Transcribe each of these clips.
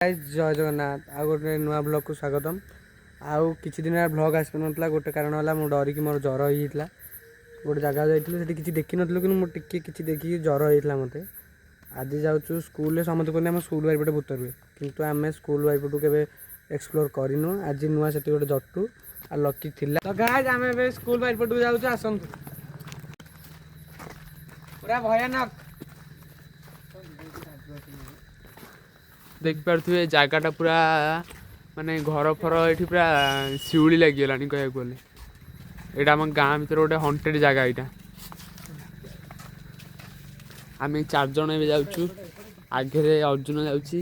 Guys, ଜୟ ଜଗନ୍ନାଥ। ଆଉ ଗୋଟେ ନୂଆ ବ୍ଲଗ୍କୁ ସ୍ୱାଗତମ। ଆଉ କିଛି ଦିନ ହେଲା ବ୍ଲଗ୍ ଆସିପାରୁନଥିଲା। ଗୋଟେ କାରଣ ହେଲା, ମୁଁ ଡରିକି ମୋର ଜ୍ୱର ହେଇଯାଇଥିଲା। ଗୋଟେ ଜାଗା ଯାଇଥିଲୁ, ସେଠି କିଛି ଦେଖିନଥିଲୁ, କିନ୍ତୁ ମୁଁ ଟିକେ କିଛି ଦେଖିକି ଜ୍ୱର ହେଇଥିଲା ମୋତେ। ଆଜି ଯାଉଛୁ ସ୍କୁଲରେ। ସମସ୍ତେ କୁହନ୍ତି ଆମ ସ୍କୁଲ ବାରିପଟେ ଭୂତ ରୁହେ, କିନ୍ତୁ ଆମେ ସ୍କୁଲ ବାରିପଟୁ କେବେ ଏକ୍ସପ୍ଲୋର କରିନୁ। ଆଜି ନୂଆ ସେଠି ଗୋଟେ ଜଟୁ ଆଉ ଲକି ଥିଲା। ତ ଗାଇସ୍, ଆମେ ଏବେ ସ୍କୁଲ ବାରିପଟକୁ ଯାଉଛୁ, ଆସନ୍ତୁ। ପୁରା ଭୟାନକ। ଦେଖିପାରୁଥିବେ, ଜାଗାଟା ପୁରା ମାନେ ଘର ଫର ଏଠି ପୁରା ଶିଉଳି ଲାଗିଗଲାଣି କହିବାକୁ ଗଲେ। ଏଇଟା ଆମ ଗାଁ ଭିତରେ ଗୋଟେ ହଣ୍ଟେଡ୍ ଜାଗା ଏଇଟା। ଆମେ ଚାରିଜଣ ଏବେ ଯାଉଛୁ, ଆଗରେ ଅର୍ଜୁନ ଯାଉଛି।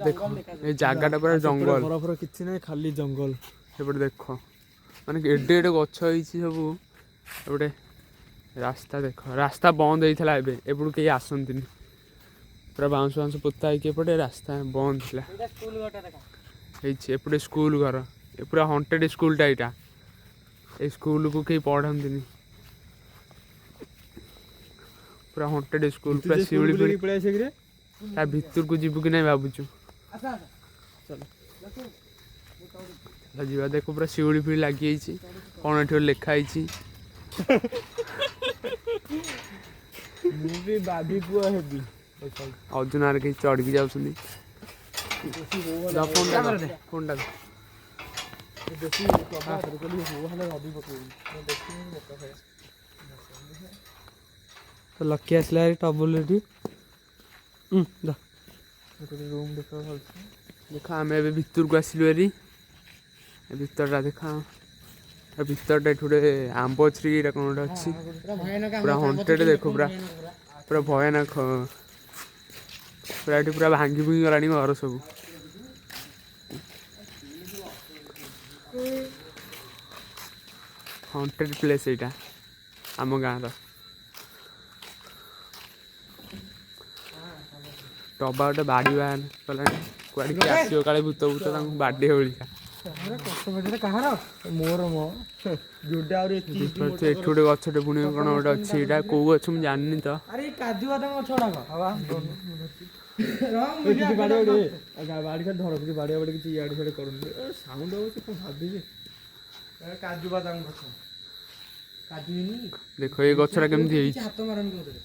ଦେଖ, ଏ ଜାଗାଟା ପୁରା ଜଙ୍ଗଲ। ଘର ଫର କିଛି ନାହିଁ, ଖାଲି ଜଙ୍ଗଲ। ସେପଟେ ଦେଖ, ମାନେ ଏଡେ ଏଡେ ଗଛ ହେଇଛି ସବୁ। ଏପଟେ ରାସ୍ତା ଦେଖ, ରାସ୍ତା ବନ୍ଦ ହେଇଥିଲା, ଏବେ ଏପଟୁ କେହି ଆସନ୍ତିନି। ପୁରା ବାଉଁଶ ବାଉଁଶ ପୋତା ହେଇକି ଏପଟେ ରାସ୍ତା ବନ୍ଦ ଥିଲା। ଏଇଟା ସ୍କୁଲ ଘରଟା ଦେଖ। ହେଇଛି ଏପଟେ ସ୍କୁଲ ଘର। ଏ ପୁରା ହଣ୍ଟେଡ୍ ସ୍କୁଲଟା ଏଇଟା। ଏଇ ସ୍କୁଲକୁ କେହି ପଢ଼ନ୍ତିନି। ପୁରା ହଣ୍ଟେଡ୍ ସ୍କୁଲ, ପୁରା ଶିଉଳି ଫିଉଳି। ପଳେଇ ଆସିବେ କିରେ? ତା ଭିତରକୁ ଯିବୁ କି ନାହିଁ ଭାବୁଛୁ। ଆସ ଆସ। ଚାଲ। ଚାଲ ଯିବା। ଦେଖ, ପୁରା ଶିଉଳି ଫିଉଳି ଲାଗିଯାଇଛି। କ'ଣ ଏଠି ଗୋଟେ ଲେଖା ହେଇଛି। ମୁଁ ବି ବାବି ପୁଅ ହେବି। ଅର୍ଜୁନ ଆର କେହି ଚଢ଼ିକି ଯାଉଛନ୍ତି। ଫୋନଟା ଦେ, ଫୋନଟା ଦେ। ବେଶୀ ହେଲେ ରବି ପକେଇବି। ତ ଲକି ଆସିଲା ଭାରି ଟବୁଲ ଏଠି ଯା। ଗୋଟେ ରୁମ୍ ଦେଖ ଭଲସେ। ଦେଖ, ଆମେ ଏବେ ଭିତରକୁ ଆସିଲୁ ଭାରି। ଏ ଭିତରଟା ଦେଖ, ଏ ଭିତରଟା ଏଠି ଗୋଟେ ଆମ୍ବ ଟ୍ରି, ଏଇଟା କ'ଣ ଗୋଟେ ଅଛି। ପୁରା ଭୟାନକ। ପୁରା ହଣ୍ଟେଡ୍ ଦେଖ, ପୁରା ପୁରା ଭୟାନକ। ପୁରା ଏଠି ପୁରା ଭାଙ୍ଗି ଭୁଙ୍ଗି ଗଲାଣି ଘର ସବୁ। ହଣ୍ଟେଡ୍ ପ୍ଲେସ୍ ଏଇଟା ଆମ ଗାଁର। ଟବା ଗୋଟେ ବାଡ଼ି ବାହାର କଲାଣି, କୁଆଡ଼େ କିଏ ଆସିବ କାଳେ ଭୂତ ଭୂତ ତାଙ୍କୁ ବାଡ଼େଇ ଭଳିକା। କାହାର? ମୋର ମ ଯୋଉଟା ଆହୁରି ଏତିକି। ଦେଖିପାରୁଥିବେ, ଏଠି ଗୋଟେ ଗଛଟେ ପୁଣି କ'ଣ ଗୋଟେ ଅଛି। ଏଇଟା କୋଉ ଗଛ ମୁଁ ଜାଣିନି ତ। ଆରେ, ଏଇ କାଜୁ ବାଦାମ ଗଛ ଗୁଡାକ। କିଛି ବାଡ଼ିଆ ବାଡ଼ି ବାଡ଼ି ଖାଲି ଧର, କିଛି ବାଡ଼ିଆ ବାଡ଼ି କିଛି ଇଆଡ଼େ ସିଆଡ଼େ କରୁନି। ସାଉଣ୍ଡ ହଉଛି, କଣ ଭାବିଛି? କାଜୁ ବାଦାମ ଗଛ, କାଜୁ ହେଇନି। ଦେଖ, ଏଇ ଗଛଟା କେମିତି ହେଇଛି। ହାତ ମାରନି କୋଉଥିରେ।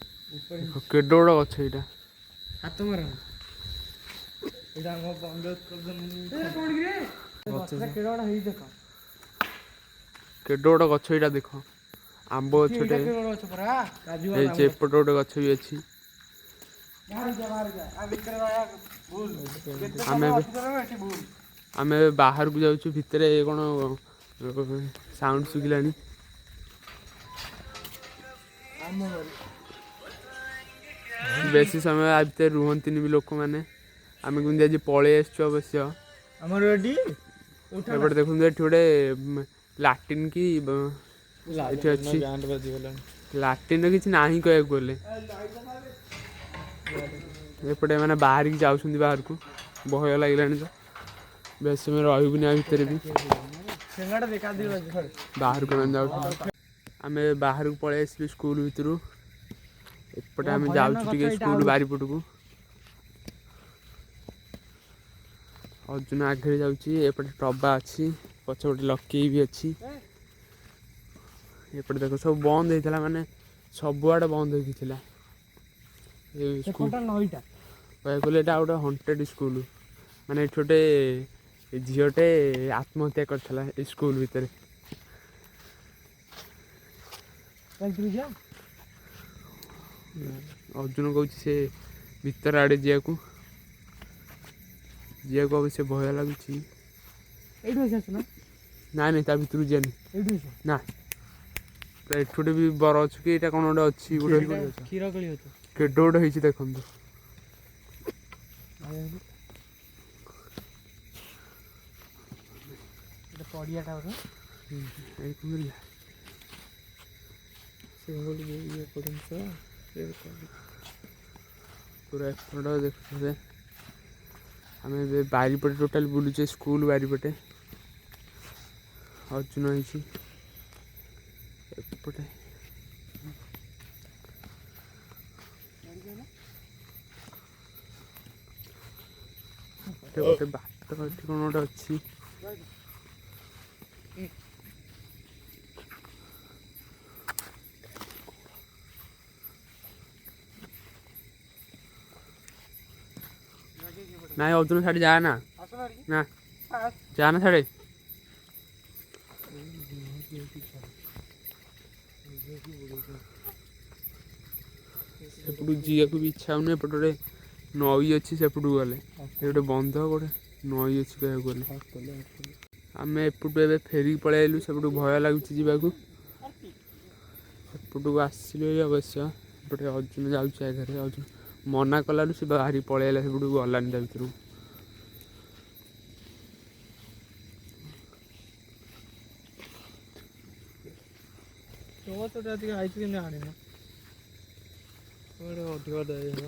ଦେଖ, କେଡେ ବଡ଼ ଗଛ ଏଇଟା। ହାତ ମାରନି। ଏଇଟା ଆମ ବନ୍ଦ କରିଦେଲୁ। କଣ କିରେ, ଗଛଟା କେଡେ ବଡ ହେଇଛି ଦେଖ। କେଡେ ବଡ଼ ଗଛ ଏଇଟା ଦେଖ, ଆମ୍ବ ଏଇଟା ଗଛଟେ କେଡେ ବଡ ଗଛ ପରା, କାଜୁ ବାଦାମ। ହେଇଛି। ଏପଟେ ଗୋଟେ ଗଛ ବି ଅଛି। ବାହାରକୁ ଯା, ବାହାରକୁ ଯା। ଆ ଭିତରେ ରହିବା ଭୁଲ। କେତେ ଆମେ ସମୟ ଏବେ ଅଟକି ରହିବ ଏଠି ଭୁଲ। ଆମେ ଏବେ ବାହାରକୁ ଯାଉଛୁ। ଭିତରେ କ'ଣ ସାଉଣ୍ଡ ଶୁଭିଲାଣି। ଆମ ଘରେ ବେଶୀ ସମୟ ଆ ଭିତରେ ରୁହନ୍ତିନି ବି ଲୋକମାନେ। ଆମେ କେମିତି ଆଜି ପଳେଇ ଆସିଛୁ ଅବଶ୍ୟ। ଆମର ଏଠି ଏପଟେ ଦେଖନ୍ତୁ, ଏଠି ଗୋଟେ ଲାଟିନ୍ କି ଏଠି ଅଛି। ବ୍ୟାଣ୍ଡ ବାଜିଗଲାଣି। ଲାଟିନ୍ର କିଛି ନାହିଁ କହିବାକୁ ଗଲେ। ଏପଟେ ଏମାନେ ବାହାରିକି ଯାଉଛନ୍ତି ବାହାରକୁ। ଭୟ ଲାଗିଲାଣି ତ, ବେଶୀ ସମୟ ରହିବୁନି ଆ ଭିତରେ ବି। ସିଙ୍ଗଡ଼ା ଦେ, କାଜୁ ବାଜି ଘରେ। ବାହାରକୁ ଏମାନେ ଯାଉଛନ୍ତି। ଆମେ ବାହାରକୁ ପଳେଇ ଆସିଲୁ ସ୍କୁଲ ଭିତରୁ। ଏପଟେ ଆମେ ଭୟାନକ ଯାଉଛୁ ଗଛ ଟିକେ ଏଇଟା ସ୍କୁଲ ଆହୁରି। ବାରିପଟକୁ। ଅର୍ଜୁନ ଆଗରେ ଯାଉଛି। ଏପଟେ ଟବା ଅଛି, ପଛପଟେ ଲକି ବି ଅଛି। ଏପଟେ ଦେଖ, ସବୁ ବନ୍ଦ ହେଇଥିଲା, ମାନେ ସବୁଆଡ଼େ ବନ୍ଦ ହେଇକି ଥିଲା ଏ ସ୍କୁଲ। ସେପଟା ନଈଟା। କହିବାକୁ ଗଲେ ଏଇଟା ଗୋଟେ ହଣ୍ଟେଡ୍ ସ୍କୁଲ। ମାନେ ଏଠି ଗୋଟେ ଝିଅଟେ ଆତ୍ମହତ୍ୟା କରିଥିଲା ଏଇ ସ୍କୁଲ ଭିତରେ। ଚାଲ ତୁ ଯା। ଅର୍ଜୁନ କହୁଛି ସେ ଭିତର ଆଡ଼େ ଯିବାକୁ। ଯିବାକୁ ଅବଶ୍ୟ ଭୟ ଲାଗୁଛି। ଏଇଠୁ ଆସି ଆସୁନ। ନାଇଁ ନାଇଁ, ତା ଭିତରକୁ ଯିବାନି। ଏଇଠୁ ଆସ। ନା, ପୁରା ଏଠି ଗୋଟେ ବି ବର ଗଛ କି ଏଇଟା କ'ଣ ଗୋଟେ ଅଛି ଗୋଟେ। କ୍ଷୀର କୋଳି ଗଛ। କେଡେ ଗୋଟେ ହେଇଛି ଦେଖନ୍ତୁ। ଏଇଟା ପଡ଼ିଆଟା ବୋଧେ। ଏଇ କଣ କରିବା? ସିଙ୍ଗଲ ଇଏ ପର୍ଯ୍ୟନ୍ତ। ପୁରା ଏପଟ ଦେଖୁଥିବେ। ଆମେ ଏବେ ବାରିପଟେ ଟୋଟାଲ ବୁଲୁଛେ, ସ୍କୁଲ ବାରିପଟେ। ଅର୍ଜୁନ ହେଇଛି ଏପଟେ। ଏପଟେ ଗୋଟେ ବାଟ ଏଠି କ'ଣ ଗୋଟେ ଅଛି। ନାଇଁ ଅର୍ଜୁନ, ସାଡେ ଯା ନା ନା, ଯା ନା ସାଡେ। ସେପଟକୁ ଯିବାକୁ ବି ଇଚ୍ଛା ହଉନି। ଏପଟେ ଗୋଟେ ନଈ ଅଛି, ସେପଟକୁ ଗଲେ ଏ ଗୋଟେ ବନ୍ଧ, ଗୋଟେ ନଈ ଅଛି କହିବାକୁ ଗଲେ। ଆମେ ଏପଟୁ ଏବେ ଫେରିକି ପଳେଇ ଆଇଲୁ, ସେପଟକୁ ଭୟ ଲାଗୁଛି ଯିବାକୁ। ସେପଟକୁ ଆସିଲୁ ବି ଅବଶ୍ୟ। ଏପଟେ ଅର୍ଜୁନ ଯାଉଛି ଆଗରେ। ଅର୍ଜୁନ ମନା କଲାରୁ ସେ ବାହାରି ପଳେଇ ଆଇଲା ସେପଟକୁ, ଗଲାନି ତା ଭିତରକୁ। ଟର୍ଚ୍ଚଟା ଟିକେ ଆଇଛି କିନ୍ତୁ ଆଣିନୁ ଗୋଟେ ଅଧିକ ଦେଇହେବ।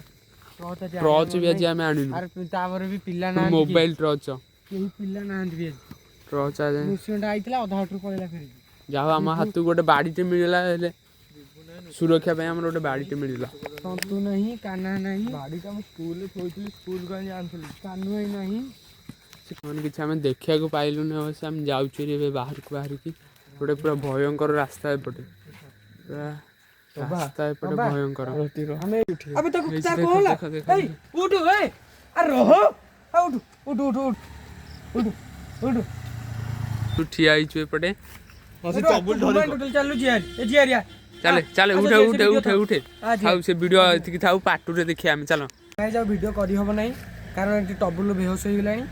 ଟର୍ଚ୍ଚ ବି ଆଜି ଆମେ ଆଣିନୁ। ଆରେ ତାପରେ ବି ପିଲା ନାହାନ୍ତି। Mobile torch. କେହି ପିଲା ନାହାନ୍ତି ବି ଆଜି। ଟର୍ଚ୍ଚ ଆଜି ନୃସିଂହଟା ଆଇଥିଲା, ଅଧା ବାଟରୁ ପଳେଇଲା ଫେରିକି। ଯାହା ହଉ ଆମ ହାତକୁ ଗୋଟେ ବାଡ଼ିଟେ ମିଳିଲା, ହେଲେ ସୁରକ୍ଷା ପାଇଁ ଆମର ଗୋଟେ ବାଡ଼ିଟେ ମିଳିଲା। ସନ୍ତୁ ନାହିଁ, କାହ୍ନା ନାହିଁ। ବାଡ଼ିଟା ମୁଁ ସ୍କୁଲରେ ଥୋଇଥିଲି, ସ୍କୁଲକୁ ଆଣି ଆଣିଥିଲି। କାହ୍ନୁ ଭାଇ ନାହିଁ। ମାନେ କିଛି ଆମେ ଦେଖିବାକୁ ପାଇଲୁନି। ଅବଶ୍ୟ ଆମେ ଯାଉଛୁ ଏବେ ବାହାରକୁ। ବାହାରିକି ଗୋଟେ ପୁରା ଭୟଙ୍କର ରାସ୍ତା ଏପଟେ, ପୁରା ରାସ୍ତା ଏପଟେ ଭୟଙ୍କର। ଆମେ ଆବେ ତାକୁ ହେଇଛି, ତାର ଦେଖ, କଣ ହେଲା? ଦେଖ, ଦେଖ, ଏଇ ଉଠୁ, ଏ ଆରେ ରହ, ଆ ଉଠୁ ଉଠୁ ଉଠୁ ଉଠୁ ଉଠୁ ଉଠୁ। ତୁ ଠିଆ ହେଇଛୁ ଏପଟେ। ଟୋଟାଲ ଚାଲୁ ଜିଆରି, ଏ ଜିଆରିଆ। ଚାଲେ ଚାଲେ। ଆଚ୍ଛା, ଉଠେ ସେ ଉଠେ ଭିଡିଓ ଉଠେ ଥାଉ। ଉଠେ। ଆଚ୍ଛା। ଥାଉ, ସେ ଭିଡ଼ିଓ ଏତିକି ଥାଉ, ପାର୍ଟ ଟୁରେ ଦେଖିବା ଆମେ। ଚାଲ। ନାଇଁ ଯାଉ, ଭିଡ଼ିଓ କରିହେବ ନାହିଁ, କାରଣ ଏଠି ଟବୁଲ ବେହୋସ ହେଇଗଲାଣି।